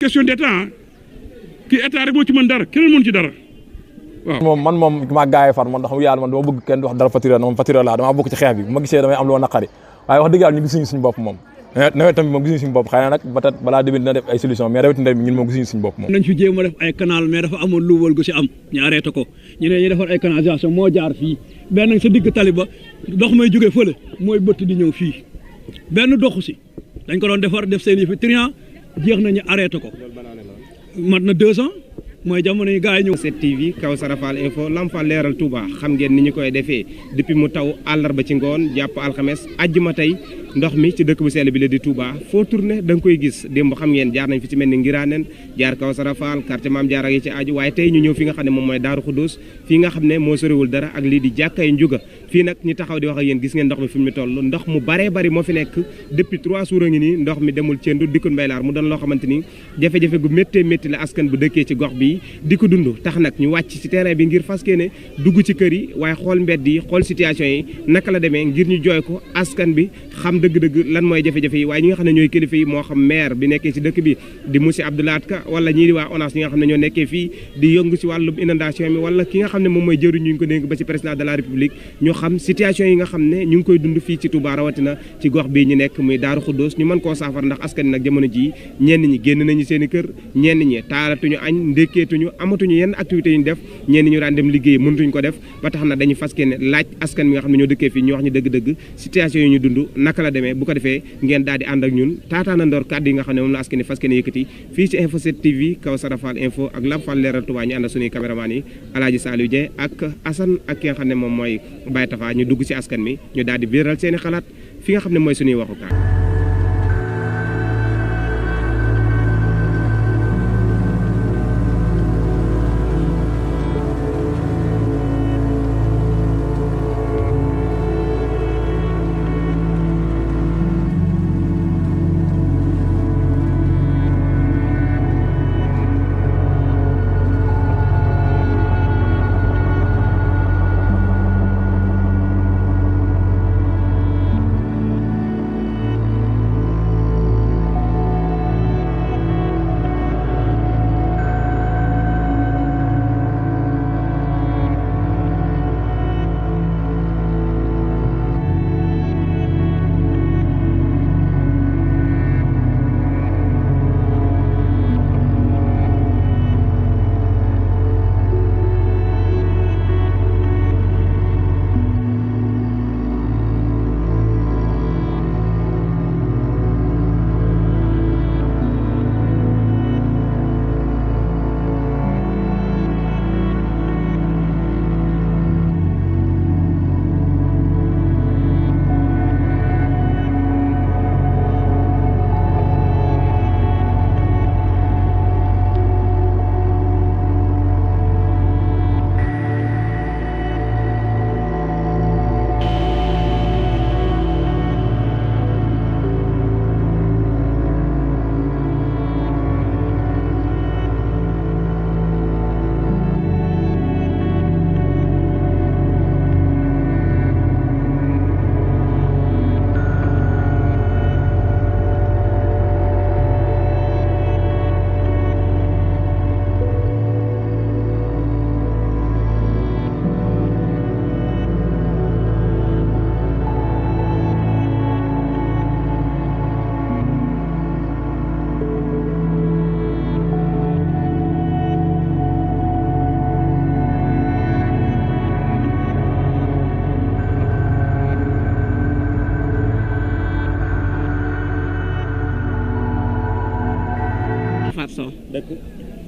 question d'état kii état rek moo ci mën dara keneen mën ci dara waaw. moom maa gaay far man ndax yàlla man dama bëgg kenn wax dara patriote moom patriote laa damaa bokk ci xeex bi bu ma gisee damay am loo naqari waaye wax dëgg yàlla ñu gisuñu suñu bopp moom nawet tamit moom gisuñu suñu bopp xëy na nag peut-être balaa déwén dina def ay solution mais rawati ndey bi ñun moom gisuñu suñu bopp moom. nañ fi jéem a def ay canal mais dafa amoon luwal gu si am ñu arrêté ko ñu ne ñu defar ay canalisation moo jaar fii benn sa digg tali ba ndox may jóge fële mooy bëtt di ñëw fii benn doxu si dañ ko doon defar def seen yëfi triant jeex nañu arrêté ko mat na 2 ans mooy jamono yi gars yi ñëw. 7TV Kawsara Fall info Lamp Fall leeral Touba xam ngeen ni ñu koy defee depuis mu taw àllarba ci ngoon jàpp alxames àjjuma tey ndox mi ci dëkk bu sell bi la di Touba foo tourné da nga koy gis démb xam ngeen jaar nañ fi ci mel ni Ngiraaneen jaar Kawsara Fall quartier Maam Jaara yi ci aju waaye tey ñu ñëw fi nga xam ne moom mooy Daaru Xuddoos fii nga xam ne moo soriwul dara ak lii di jàkkay Njuga fii nag ñi taxaw di wax ak yéen gis ngeen ndox mi fi mu toll ndox mu baree bari moo fi nekk depuis 3 jours a ngi nii ndox mi demul cendu dikkul mbaylaar mu doon loo xamante ni jafe-jafe gu méttee métti la askan bu dëkkee ci gox bi di ko dund tax nag ñu wàcc ci terrain bi ngir fas yéene dugg ci kër yi waaye xool mbedd yi xool situation yi naka la demee ngir ñu jooy ko askan bi xam dëgg-dëgg lan mooy jafe-jafe yi waaye ñi nga xam ne ñooy kilifa yi moo xam maire bi nekkee ci dëkk bi di monsieur Abdoulaye Ka wala ñii di waa ONAS ñi nga xam ne ñoo nekkee fii di yëngu ci wàllum inondation mi wala ki nga xam ne moom mooy jëriñ ñu ngi ko dénk ba ci président de la république ñu xam situation yi nga xam ne ñu ngi koy dund fii ci Touba rawatina ci gox bii ñu nekk muy Daaru Xuddoos ñu mën koo saafara ndax askan nag jamono ji ñenn ñi génn nañu seen i kër ñenn ñi taalatuñu añ ndékkeetuñu amatuñu yenn activités yi ñu def ñenn ñu daan dem liggéey mënutuñ ko def ba tax na dañu fas yéene laaj askan mi nga xam ne ñoo dëkkee fii ñu wax ñu dëgg-dëgg situation yi ñu dund naka la demee bu ko defee ngeen daal di ànd ak ñun taataana ndoor kàddu yi nga xam ne moom la askan fas yéene yëkkati fii ci Info 7 TV Kawsara Fall info ak Lamp Fall leeral Touba ñu ànd suñuy caméraman yi Alaaji Saliou Dieng ak Assane ak ki nga xam ne moom mooy Baye Tafa ñu dugg ci askan mi ñu daal di biiral seeni xalaat fi nga xam ne mooy suñuy waxukaay.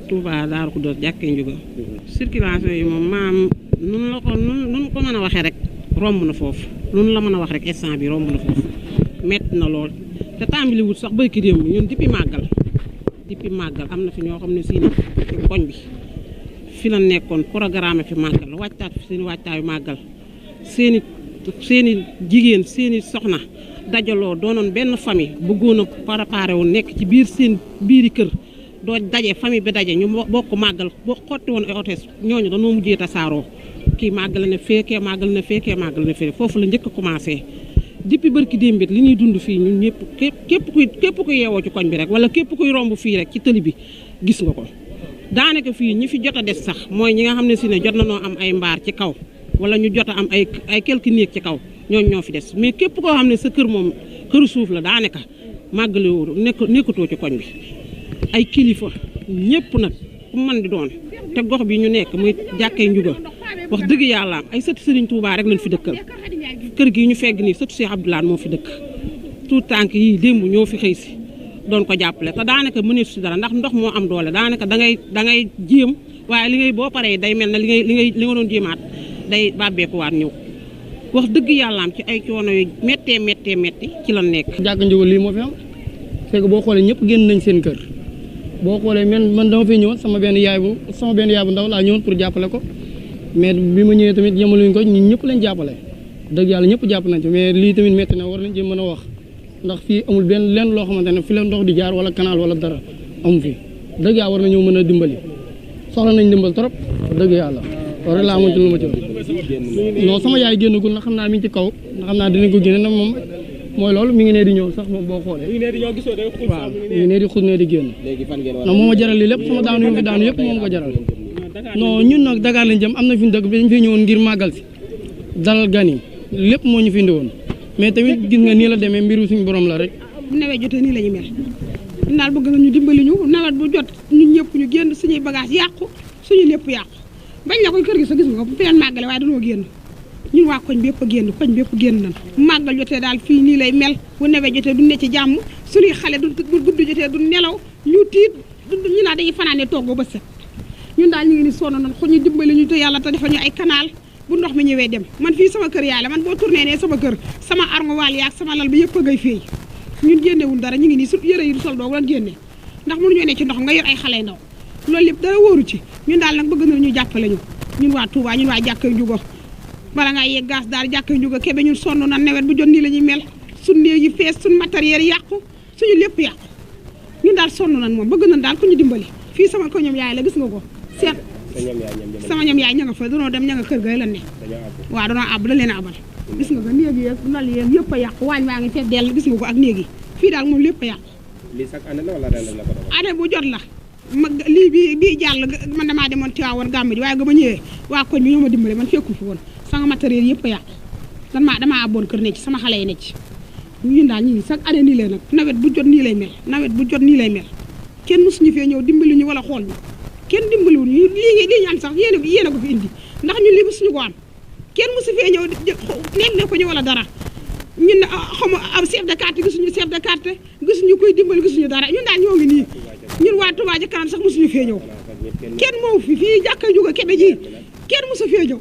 Touba Daaru Xuddoos jàkkee Njuga circulation yi moom maam nun ko mën a waxee rek romb na foofu nun la mën a wax rek instant bi romb na foofu metti na lool te tàmbali wut sax bëyki démb ñun depuis màggal am na fi ñoo xam ne si ci koñ bi fi la nekkoon programme fi màggal wàccaat fi seen wàccaayu màggal seeni jigéen seeni soxna dajaloo doonoon benn famille bëggoon a préparé woon nekk ci biir seen biiri kër doo daje famille bi daje ñu bokk màggal boo xotti woon ay hôtesse ñooñu dañoo mujjee tasaaroo kii màggal na fee kee màggal na fee kee màggal na fee foofu la njëkk a commencé depuis barki démbit li ñuy dund fii ñun ñëpp képp ku yeewoo ci koñ bi rek wala képp kuy romb fii rek ci tëli bi gis nga ko daanaka fii ñi fi jot a des sax mooy ñi nga xam ne si ne jot na noo am ay mbaar ci kaw wala ñu jot a am ay quelques néeg ci kaw ñooñu ñoo fi des mais képp koo xam ne sa kër moom këru suuf la daanaka màggale woo nekkatoo ci koñ bi ay kilifa ñëpp nag ku mën di doon te gox bi ñu nekk muy jàkkee njuga wax dëgg yàlla ay sëtu Serigne Touba rek lañ fi dëkkal kër gi ñu fegg nii sëtu Cheikh Abdoulaye moo fi dëkk tout tànk yi démb ñoo fi xëy si doon ko jàppale te daanaka mëneesu si dara ndax ndox moo am doole daanaka da ngay jéem waaye li ngay boo paree day mel na li nga doon jéemaat day bàbbeekuwaat ñëw wax dëgg yàllaam ci ay coono yu metti ci la nekk. jàkka njugal lii moo fi am fekk boo xoolee ñëpp génn nañ seen kër boo xoolee man dama fi ñëwoon sama benn yaay bu ndaw laa ñëwoon pour jàppale ko mais bi ma ñëwee tamit yemaluñ ko ñun ñëpp lañ jàppale dëgg yàlla ñëpp jàpp nañ ci mais lii tamit metti na war nañ ci mën a wax ndax fii amul benn lenn loo xamante ne fi la ndox di jaar wala canal wala dara amu fi dëgg yàlla war nañoo mën a dimbali soxla nañ dimbal trop dëgg yàlla loolu laa amoon ci lu ma ci wax non sama yaay génnagul na xam naa mi ngi ci kaw ndax xam naa dinañ ko génne nag moom mooy loolu mi ngi nee di ñëw sax moom boo xoolee waaw mi ngi nee di xus nee di génn non moo ma jaral lii lépp sama daanu yu fi daanu yëpp moom ko jaral non ñun nag Dakar lañ jëm am na fi ñu dëkk dañ fi ñëwoon ngir màggal si dalal gan yi lépp moo ñu fi indi woon mais tamit gis nga nii la demee mbiru suñu borom la rek bu nawet jotee nii la ñu mel ñun daal bëgg na ñu dimbali ñu nawet bu jot ñun ñëpp ñu génn suñuy bagage yàqu suñu lépp yàqu bañ la koy kër gi sa gis nga ko bu feen màggale waaye dañoo génn ñun waa koñ bi yëpp a génn koñ bi yëpp génn nan màggal jotee daal fii nii lay mel bu nawet jotee du ne ci jàmm suñuy xale du gudd jotee du nelaw ñu tiit ñu naa dañuy fanaanee toggoo ba set ñun daal ñu ngi ni sonn nan xo ñu dimbali ñu te yàlla te defal ñu ay canal bu ndox mi ñëwee dem man fii sama kër yaay la man boo tourné ne sama kër sama armoire yaak sama lal bi yëpp a ngay feey ñun génnewul dara ñu ngi nii su yëre yi du sol doogu lan génne ndax mënuñoo ne ci ndox nga yor ay xale ndaw loolu lépp dara wóoru ci ñun daal nag bëgg na ñu jàppale ñu ñun waa Touba ñun waa jàkkay njugo bala ngaa yegg gaas daal jàkkay njugo kebe ñun sonn na nawet bu jot nii la ñuy mel suñ néeg yi fees suñ matériel yàqu suñu lépp yàqu ñun daal sonn nan moom bëgg nañ daal ku ñu dimbali fii sama ko ñoom yaay la gis nga ko seet sama ñoom yaay ña nga fa danoo dem ña nga kër ga la ne waaw danoo àbb da leen a abal gis nga ko néeg yeeg lal yeeg yëpp a yàqu waañ waa ngi fees dell gis nga ko ak néeg yi fii daal moom lépp a yàqu année bu jot la ma lii bii jàll man damaa demoon Tiwaawan gàmm ji waaye ga ma ñëwee waa koñ bi ñoo ma dimbale man fekku fi woon sama matériel yëpp a yàqu damaa abboon kër ne ci sama xale yi ne ci ñun daal ñu ngi chaque année nii lay nag nawet bu jot nii lay mel nawet bu jot nii lay mel kenn mësuñu fee ñëw dimbali ñu wala xool ñu kenn dimbaliwul ñu lii ñu am sax yéen a ko fi indi ndax ñun lii mësuñu ko am kenn mësu fee ñëw ne ko ñu wala dara ñun xam am chef de quartier gisuñu chef de quartier gisuñu koy dimbali gisuñu dara ñun daal ñoo ngi nii ñun waa Touba Ca Kanam sax mësuñu fee ñëw kenn moo fii jàkka juga kebe ji kenn mësu fee ñëw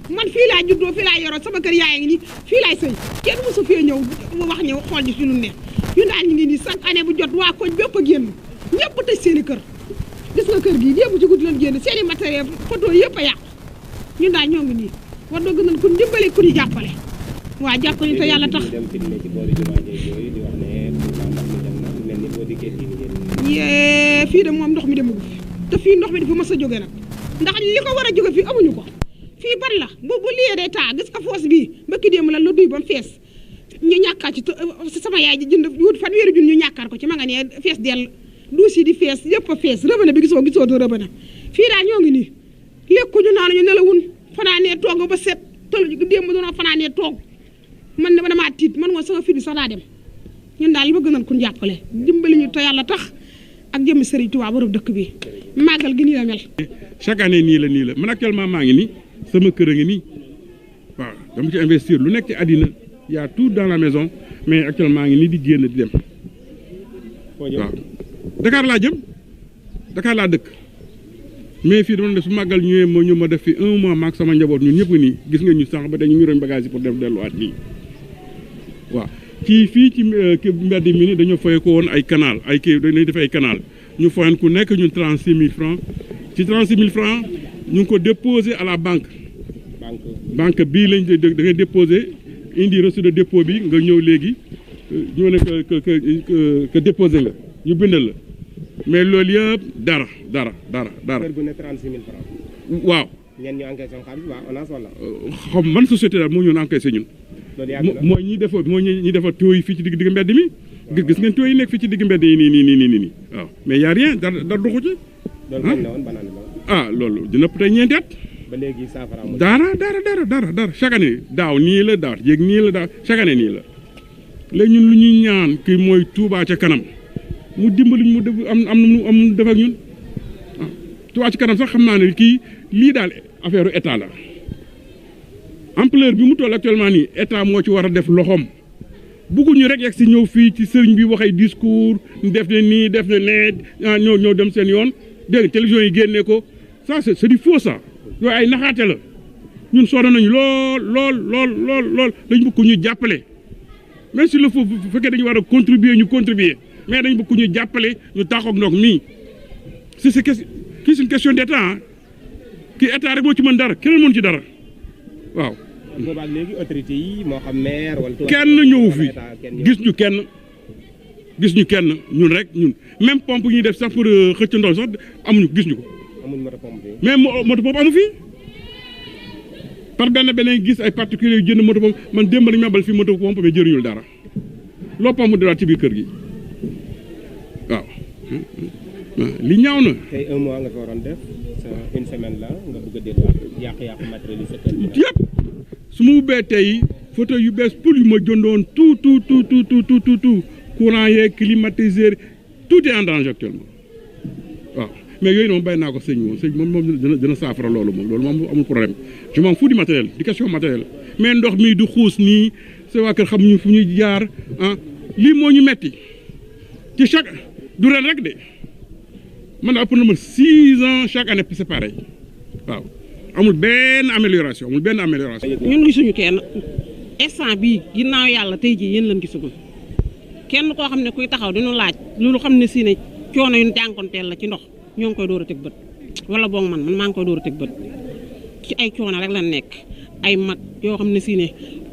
man fii laa juddoo fii laa yoroo sama kër yaay ngi nii fii laay sëy kenn mësu fee ñëw mu wax ñëw xool ji ci lu ne ñun daal ñu ngi nii chaque année bu jot waa koñ bépp a génn ñëpp tëj seen i kër gis nga kër gii démb ci guddi lañ génn seen i matériel photo yëpp a yàqu ñun daal ñoo ngi nii war doo gën a ku dimbali ku ñu jàppale waa jàppale te yàlla tax yee fii de moom ndox mi demagu fi te fii ndox mi dafa mës a jóge nag ndax li ko war a jóge fii amuñu ko fii ban la bu liyee day taa gis nga foos bii bëkki démb la duy ba mu fees ñu ñàkkaar ci sama yaay ji jënd wut fanweeri junni ñu ñàkkaar ko ci ma nga ne fees dell duus yi di fees yëpp a fees rëbëna bi gisoo to rëbëna fii daal ñoo ngi nii lekkuñu naanuñu nelawun fanaanee toog ba set tol démb doonoo fanaanee toog man damaa tiit man woon sama fit bi sax daa dem ñun daal bëgg nañ ku jàppale dimbali ñu te yàlla tax ak jëmmi Serigne Touba borom dëkk bi màggal gi nii la mel. chaque année nii la man actuellement maa ngi nii sama kër a ngi nii waaw dama ci investir lu nekk ci àddina y a tout dans la maison mais actuellement maa ngi nii di génn di dem waaw Dakar laa jëm Dakar laa dëkk mais fii dama def su màggal ñëwee ma ñu ma def fi un mois maag sama njaboot ñun ñëpp nii gis nga ñu sax ba dañu ñu roñ bagage yi pour def delluwaat nii waaw. fii ci mbedd mi ni dañoo fay ko woon ay canal ay kii dañuy def ay canal ñu fayoon ku nekk ñun 36 000 francs ci 36 000 francs ñu ngi ko déposé à la banque banque bii lañ da ngay déposé indi reçu de dépôt bi nga ñëw léegi ñoo ne que déposé nga ñu bindal la mais loolu yëpp dara. kër gu ne 36 000 francs waaw ñenn ñu encaissé xaalis waa ONAS wala xam man société daal moo ñoon encaissé ñun mooy ñi defar tuyau yi fii ci digg mbedd mi gis ngeen tuyau yi nekk fii ci digg mbedd yi nii waaw mais y a rien dara doxu ci loolu dina peut-être ñeenti at ba léegi saafara dara chaque année daaw nii la daaw jéeg nii la daaw chaque année nii la léegi ñun lu ñuy ñaan kii mooy Touba ca kanam mu dimbali mu def am def ak ñun Touba ca kanam sax xam naa ne kii lii daal affaire état la ampleur bi mu toll actuellement nii état moo ci war a def loxoom bugguñu rek yegg si ñëw fii ci sëriñ bi wax ay discours def ne nii def ne nee ñoo dem seen yoon dégg nga télévision yi génnee ko ça c'est du faux ça yooyu ay naxaate la ñun sonn nañu lool dañ bëgg ñu jàppale même si le faut bu fekkee dañu war a contribuer ñu contribuer mais dañ bëgg ñu jàppale ñu taxaw ndox mii c'est une question d'état kii état rek moo ci mën dara keneen mën ci dara waaw. boobaag léegi autorité yi moo xam maire wala. kenn ñëwu fi gis ñu kenn ñun rek ñun même pompe ñuy def sax pour xëcc ndox sax amuñu gis ñu ko. amuñu moto pompe bi. mais moto pompe amu fi par benn gis ay particuliers yu jënd moto pompe man démb nañu mabal fii moto pompe mais jëriñul dara loo pompe di daal ci biir kër gi waaw. li ñaaw na. tey un mois nga fi waroon def une semaine la nga bëgg a delluwaat yàq-yàq matériel yi sa kër gi. yëpp su ma ubbee tey photo yu bees pour yu ma jëndoon tout courant yeeg climatiseur tout est en danger actuellement waaw mais yooyu moom bàyyi naa ko sëñ moom dina saafara loolu moom amul problème je m'en fous du matériel di question matériel mais ndox mi du xuus nii sa waa kër xamuñu fu ñuy jaar lii moo ñu metti ci chaque du ren rek de. man ëpp na ma 6 ans chaque année c'est pareil waaw amul benn amélioration. ñun gisuñu kenn instant bii ginnaaw yàlla tey jii yéen lañ gisugul kenn koo xam ne kuy taxaw dinu laaj loolu xam ne si ne coono yu jànkonteel la ci ndox ñoo ngi koy door a teg bët wala boog man maa ngi koy door a teg bët ci ay coono rek la nekk ay mag yoo xam ne si ne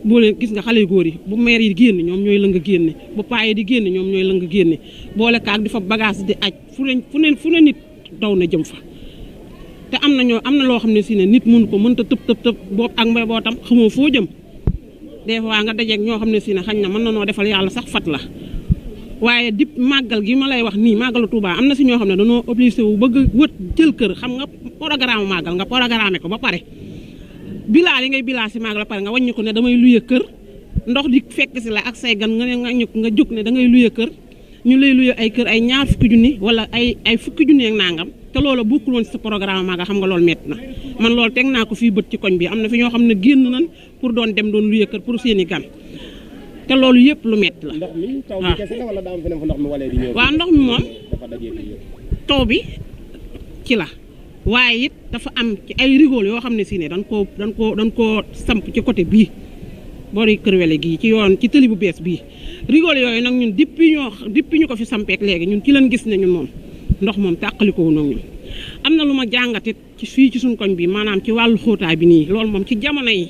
boo leen gis nga xale yu góor yi bu maire yi di génn ñoom ñooy lëng génne bu paa yi di génn ñoom ñooy lëng génne boole kaag di fa bagage di aj fu ne nit daw na jëm fa te am na loo xam ne si ne nit mënu ko mënta tëb boobu ak mbay boo tam xamoo foo jëm des fois nga dajeeg ñoo xam ne si ne xañ na mën na noo defal yàlla sax fat la waaye dip màggal gi ma lay wax nii màggalu Touba am na si ñoo xam ne dañoo obligé wu bëgg wët jël kër xam nga programme màggal nga programmé ko ba pare bilaa li ngay bilaa si màggal ba pare nga wàññi ko ne damay luye kër ndox di fekk si la ak say gan nga jóg ne da ngay luye kër ñu lay luye ay kër ay ñaar fukki junni wala ay fukki junni ak nangam te loolu bokkul woon si sa programme màggal xam nga loolu métti na man loolu teg naa ko fii bët ci koñ bi am na fi ñoo xam ne génn nañ pour doon dem doon luye kër pour seeni gan te loolu yëpp lu métti la. ndox mi taw bi kese la wala daa am feneen fu ndox mi walee di ñëw. waaw ndox mi moom taw bi ci la waaye it dafa am ci ay rigole yoo xam ne si ne dañ koo samp ci côté bii boori Kër Wele gii ci yoon ci tëli bu bees bii rigole yooyu nag ñun depuis ñu ko fi sampeek léegi ñun ci leen gis ne ñun moom ndox moom tàqaliko wu ñun am na lu ma jàngatit ci fii ci suñ koñ bi maanaam ci wàllu xóotaay bi nii loolu moom ci jamono yi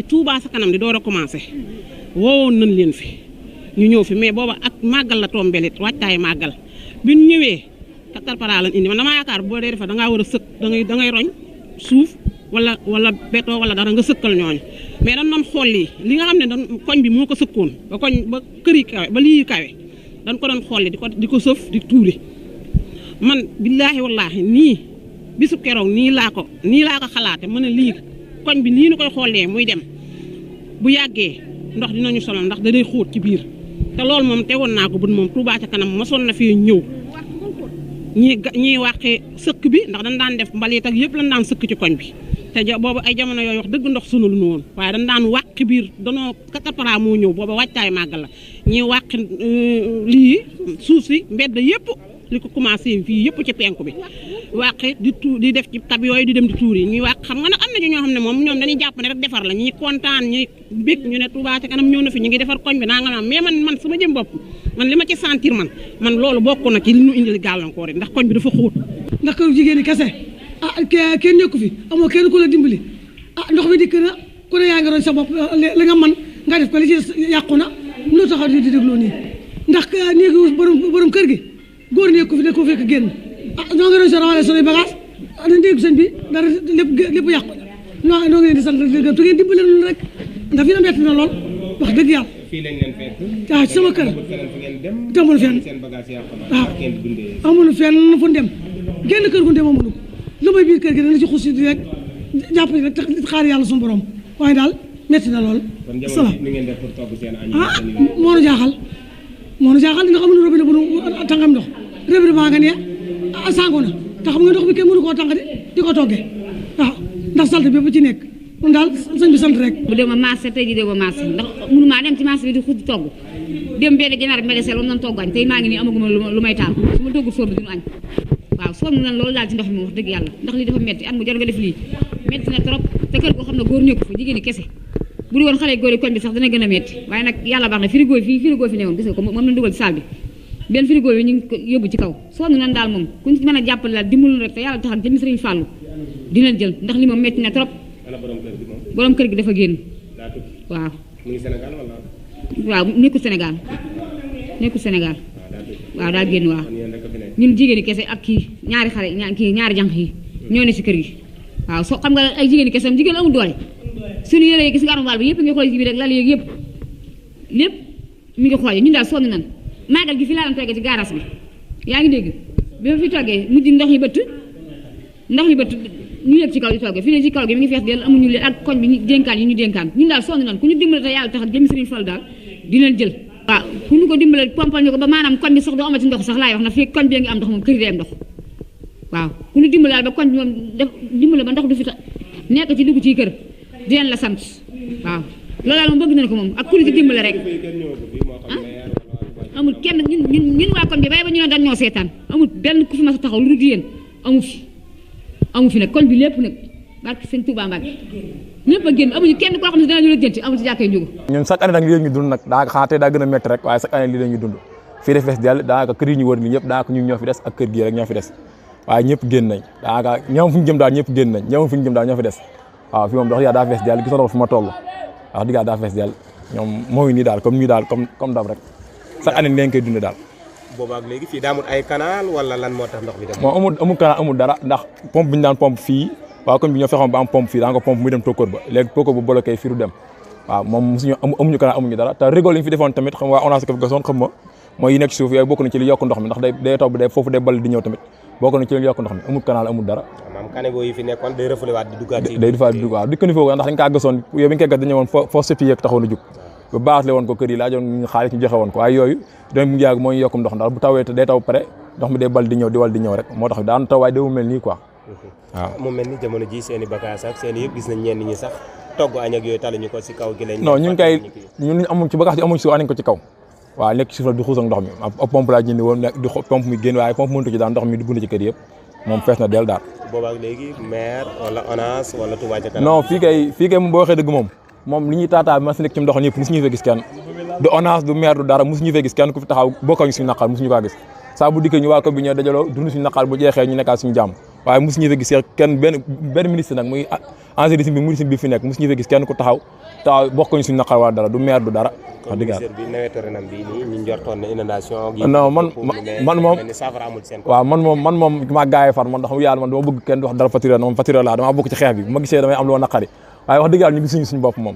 Touba sa kanam di door a commencé woowoon nañ leen fi ñu ñëw fi mais booba ak màggal la tombelit waajtaay màggal bi ñu ñëwee katarpara lañ indi man damaa yaakaar boo dee defa dangaa war a sëkk da ngay roñ suuf wala béton wala dara nga sëkkal ñooñu mais dañ doon xool li nga xam ne koñ bi moo ko sëkkoon ba kër yi kawe ba lii kawe dañ ko doon xool di ko sëf di tuuri man billaahi wallaahi nii bisu keroog nii laa ko xalaate mën a lii koñ bi nii ñu koy xoolee muy dem bu yàggee ndox dinañu sonal ndax da day xóot ci biir te loolu moom tegoon naa ko bët moom Touba ca kanam mosoon na fi ñëw ñii wàqee sëkk bi ndax dañ daan def mbalit ak yëpp lañ daan sëkk ci koñ bi te boobu ay jamono yooyu wax dëgg ndox sonal nu woon waaye dañ daan wàqi biir danoo katapara moo ñëw booba wàccaay màggal la ñii wàqi lii suuf si mbedd yëpp li ko commencé fii yëpp ci penku bi wàqi di def ci tab yooyu di dem di tuur yi ñuy wàq xam nga nag am na ñoo xam ne moom ñoom dañuy jàpp ne rek defar la ñuy kontaan ñuy bég ñu ne Touba ca kanam ñëw na fi ñu ngi defar koñ bi naa nga mais man sama jëm bopp man li ma ci sentir man loolu bokk na ci li ñu indil gàllankoor yi ndax koñ bi dafa xóot ndax këru jigéen ñi kese kenn nekku fi amoo kenn ku la dimbali ndox mi dikk na ku ne yaa ngi roñ sa bopp li nga mën nga def ko li ci yàqu na loo taxaw di dégloo nii ndax néegi borom kër gi góor nekku fi ne ko fekk génn ñoo ngi roñ sa rawale sunuy bagage na ndéegu sëñ bi dara lépp yàqu noo ngi leen di sant tu ngeen dimbali noonu rek ndax fi na metti na lool wax dëgg yàlla. fii lañ leen fekk. waaw ci sama kër. demul fenn. seen bagage yàq na. waaw ngeen dundee. amuñu fenn fu ñu dem génn kër gu ñu dem amuñu ko lu may biir kër gi dana ci xuus di rek jàppale rek tax xaar yàlla suñu borom waaye daal metti na lool. kon jamono ni ngeen def pour togg seen añ. moo nu jaaxal ndax amuñu robinet bu nu tàngam ndox robinet baa nga ne sangu na te xam nga ndox bi kenn mënu koo tàng di ko toggee waaw ndax salte bépp ci nekk kon daal sëñ bi sant rek. bu dema marché tey jii dema marché ndax mënu maa dem ci marché bi di xuj togg dem benn ginaar bi medesel ba mu doon togg añ tey maa ngi nii amaguma lu may taal su ma toggul sóor bi duñu añ waaw sonn nan loolu daal ci ndox mi moom wax dëgg yàlla ndax lii dafa metti at mu jot nga def lii metti na trop te kër goo xam ne góor nekku fa jigéen ñi kese bu di woon xale góor yi koñ bi sax dana gën a metti waaye nag yàlla baax na frigo fi newoon gis nga ko moom lañ dugal ci salle bi benn frigo bi ñu ngi ko yóbbu ci kaw sonn nan daal moom kuñ mën a jàppale la dimbalu rek te yàlla tax ak jëmi Sëriñ Fàllu dinañ jël ndax li moom metti na trop borom kër gi dafa génn waaw mu ngi Sénégal wala waaw nekkul Sénégal waaw daa génn waaw ñun jigéen ñi kese ak kii ñaari xale ñaari jànq yi ñoo ne si kër gi waaw soo xam nga ay jigéen ñi kese am jigéen amul doole suñu yére yi gis nga armoire bi yëpp ngi xool ci biir rek lal yeeg yëpp lépp mi ngi xool ñun daal sonn nan màggal gi fi laa doon toggee ci gaaraas bi yaa ngi dégg bi ma fi toggee mujj ndox yi bëtt ñu yëg ci kaw di toggee fii ne ci kaw gi mi ngi fees del amuñu leen ak koñ bi ñu dénkaan ñun daal sonn nan ku ñu dimbale te yàlla tax ak jëmi Sëriñ Fall daal dinañ jël waaw ku ñu ko dimbale pompal ñu ko ba maanaam koñ bi sax doo amati ndox sax laay wax na fii koñ bi ngi am ndox moom kër yi day am ndox waaw ku ñu dimbale daal ba koñ bi moom def dimbale ba ndox du fi nekk ci dugg ci kër dinañ la sant waaw loolu daal moom bëgg nañ ko moom ak ku ñu ci dimbale rek amul kenn ñun waa koñ bi bay ba ñu ne dañ ñoo seetaan amul benn ku fi mas a taxaw lu dul yéen amu fi nag koñ bi lépp nag barke sëñ Touba Mbacke ñëpp a génn amuñu kenn koo xam ne danañu la jënti amul ci jàkkee njugu ñun chaque année nag lii la ñu dund nag daanaka xanaa daa gën a métti rek waaye chaque année lii la ñuy dund fii def fees dell daanaka kër yi ñu wër nii ñëpp daanaka ñun ñoo fi des ak kër gii rek ñoo fi des waaye ñëpp génn nañ daanaka ñoom fu ñu jëm daal ñëpp génn nañ ñoom fu ñu jëm daal ñoo fi des waaw fii moom dox yaa daa fees dell gis na fi ma toll wax dëgg daa fees dell ñoom mooy nii daal comme nii daal comme dab rek chaque année leen koy dund daal boobaak léegi fii daa amul ay canal wala lan moo tax ndox bi dem moom amul canal amul dara ndax pompe bi ñu daan pompe fii waaw kon bi ñoo fexoon ba am pompe fii daa nga pompe muy dem tokkoor ba léegi tokkoor bu bloqué fii du dem waaw moom musuñu amuñu canal amuñu dara te rigole yi ñu fi defoon tamit xam waa ONAS ko fi gasoon xam ma mooy yi nekk ci suuf yooyu bokk na ci li yokk ndox mi ndax day taw bi foofu day ball di ñëw tamit bokk na ci li yokk ndox mi amul canal amul dara maanaam caniveau yi fi nekkoon day refoulé waat di duggaat ci day defaat di dugg waaw dikkani foofu ndax dañ kaa gasoon yow bi ñu koy gas dañu woon foo sëppi yeeg taxawoon a jug ba baax le woon ko kër yi laajoon ñu xaalis ñu joxe woon ko waaye yooyu da mu yàgg mooy yokkum ndox ndax bu tawee day taw pare ndox mi day bal di ñëw di wal di ñëw rek moo tax daan taw waaye day mel nii quoi waaw mu mel ni jamono ji seen i bagage ak seen i yëpp gis nañ ñenn ñi sax togg añ ak yooyu taluñu ko si kaw gi lañ non ñun kay ñun amuñ ci bagage yi amuñ suuf añ ko ci kaw waaw nekk ci suuf la di xuus ak ndox mi ab pompe laa jëndi woon di pompe mi génn waaye pompe mëntu ci daal ndox mi di bund ci kër yëpp moom fees na del daal boobaak léegi maire wala ONAS wala Touba ca kanam non fii kay moom boo waxee dëgg moom li ñuy taataa bi ma si nekk ci ndox ñëpp mosuñu fee gis kenn du ONAS du maire du dara mosuñu fee gis kenn ku fi taxaw bokkañu suñu naqar mosuñu kaa gis saa bu dikkee ñu waa ko bi ñoo dajaloo dund suñu naqar bu jeexee ñu nekkaat suñu jàmm waaye mosuñu fee gis kenn benn ministre nag muy ancien ministre bi fi nekk mosuñu fee gis kenn ku taxaw bokkañu suñu naqar wala dara du maire du dara wax dëgg yàlla bi nawetu renam bi nii ñu njortoon ne inondation non man moom waaw man moom maa gaayee far man ndax yàlla man dama bëgg kenn wax dara Fatiré moom Fatiré laa damaa bokk ci xeex bi bu ma gisee damay am loo naqari waaye wax dëgg yàlla ñu gisuñu suñu bopp moom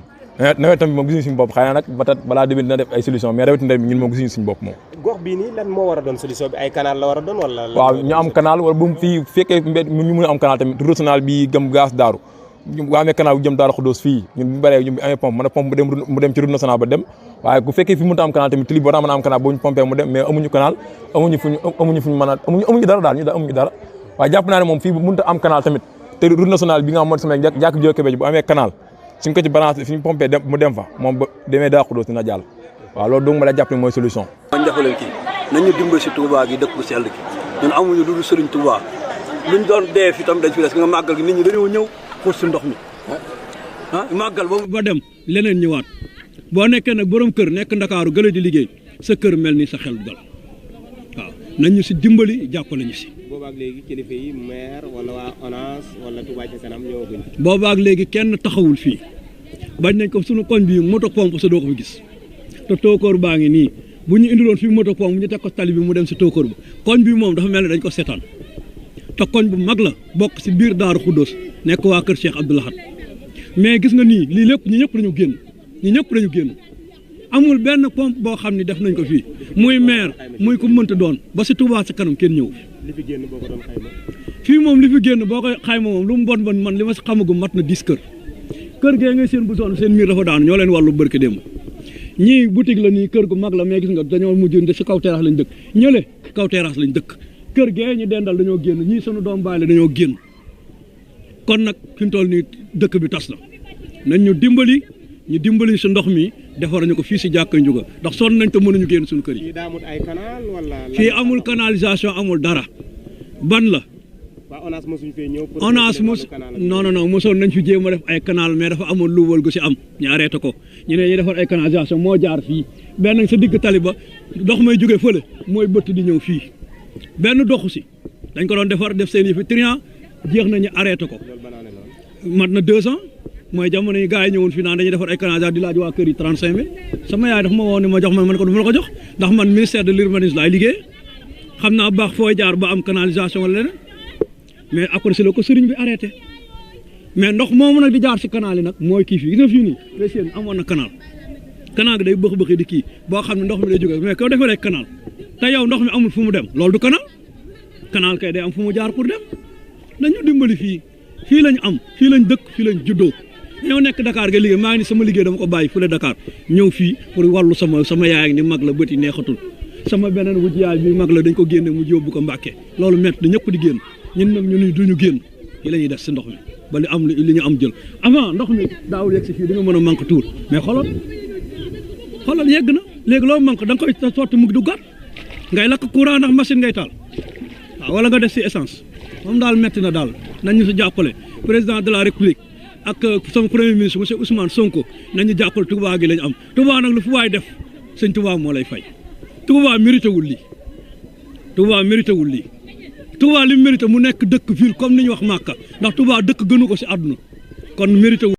nawet tamit moom gisuñu suñu bopp xëy na nag peut-être balaa déwén dina def ay solution mais nawet ndey bi ñun moom gisuñu suñu bopp moom gox bii nii lan moo war a doon solution bi ay canal la war a doon wala waaw ñu am canal wala bu fii fekkee ñu mën a am canal tamit route nationale bi gëm gaz daaru bu amee canal bu jëm Daaru Xudoos fii ñun bu bëree ñu amee pompe mën a pompe mu dem ci route nationale ba dem waaye bu fekkee fi mënut a am canal tamit tili boo daa mën a am canal boo ñu pompé mu dem mais amuñu canal amuñu fuñu mën a amuñu dara daal ñu da amuñu dara waaye jàpp naa ne moom fii bu mënut a am canal tamit te route nationale bi nga xam moo sama jàkk Jokalante bu amee canal suñ ko ci balancé suñu pompé mu dem fa moom ba demee Daaru Xudoos dina jàll waaw loolu donc ma la jàpp ne mooy solution man jàppale kii nañu dimbali si Touba gi dëkk bu sell gi ñun amuñu lu dul Sëriñ Touba luñ doon dee fi tam dañ fi des nga màggal gi nit ñi dañoo ñëw pour si ndox mi màggal ba dem leneen ñëwaat boo nekkee nag borom kër nekk Ndakaaru gële di liggéey sa kër mel ni sa xel dal waaw nañ ñu si dimbali jàppale ñu si. boobaak léegi kilifa yi maire wala waa ONAS wala Touba ca kanam ñëwaguñ. boobaak léegi kenn taxawul fii bañ nañ ko sunu koñ bi moto pompe sa doo ko fi gis te tookoor baa ngi nii bu ñu indiloon fii moto pompe ñu teg ko tali bi mu dem si tookoor ba koñ bi moom dafa mel ne dañ ko seetaan te koñ bu mag la bokk si biir Daaru Xuddoos nekk waa kër Cheikh Abdou Lahad mais gis nga nii lii lépp ñi ñëpp dañu génn ñi ñëpp dañu génn amul benn pompe boo xam ne def nañ ko fii muy maire muy ku mënta doon ba si Touba sa kanam kenn ñëw li fi génn boo ko doon xayma. fii moom li fi génn boo koy xayma moom lu mu bon man li ma si xamagum mat na 10 kër gee ngay seen bu soon seen miir dafa daanu ñoo leen wàllu bërki démb ñii boutique la nii kër gu mag la mais gis nga dañoo mujj si kaw terrasse lañ dëkk ñële kaw terrasse lañ dëkk kër gee ñu dendal dañoo génn ñii sunu doom baay la dañoo génn kon nag fi mu toll nii dëkk bi tas na nañ ñu dimbali si ndox mi defar ñu ko fii si jàkka Njuga ndax sonn nañ te mënuñu génn suñu kër yi. fii daa amul ay canal wala. fii amul canalisation amul dara ban la. waa ONAS mosuñ fee ñëw. ONAS non mosoon nañ fi jéem a def ay canal mais dafa amoon luubal gu si am ñu arrêté ko ñu ne ñu defar ay canalisation moo jaar fii benn sa digg tali ba ndox may jóge fële mooy bëtt di ñëw fii benn doxu si dañ ko doon defar def seen yëfi triant jeex nañu arrêté ko mat na 2 ans mooy jamono yi gars yi ñëwoon fii naan dañuy defar ay canalisation di laaj waa kër yi 35 000 sama yaay dafa ma woo ni ma jox man ko du ma la ko jox ndax man ministère de l'urbanisme laay liggéey xam naa baax fooy jaar ba am canalisation wala leneen mais après si la ko sëriñ bi arrêté mais ndox moomu nag di jaar si canal yi nag mooy kii fii gis nga fii nii Lessène amoon na canal gi day bëx-bëxi di kii boo xam ne ndox mi day jógee mais koo defee rek canal te yow ndox mi amul fu mu dem loolu du canal kay day am fu mu jaar pour dem nañu dimbali fii lañ am fii lañ dëkk fii lañ juddoo ñoo nekk Dakar ga liggéey maa ngi ni sama liggéey dama ko bàyyi fële Dakar ñëw fii pour wàllu sama yaay ni mag la bët yi neexatul sama beneen wujj yaay bi mag la dañ ko génne mu yóbbu ko Mbàkke loolu métti na ñëpp di génn ñun nag ñu duñu génn yi la ñuy def si ndox mi ba li am li ñu am jël avant ndox mi daawul yegg si fii di nga mën a manque tuur mais xoolal yegg na léegi loo manque da nga koy sotti mu du gàtt ngay lakk courant ndax machine ngay taal waaw wala nga def si essence moom daal métti na daal nañ ñu si jàppale président de la république ak sama premier ministre monsieur Ousmane Sonko nañu jàppale Touba gi lañ am Touba nag lu fu waay def sëñ Touba moo lay fay Touba mérité wul lii Touba li mérité mu nekk dëkk ville comme ni ñu wax Màkka ndax Touba dëkk gënu ko si àdduna kon mérité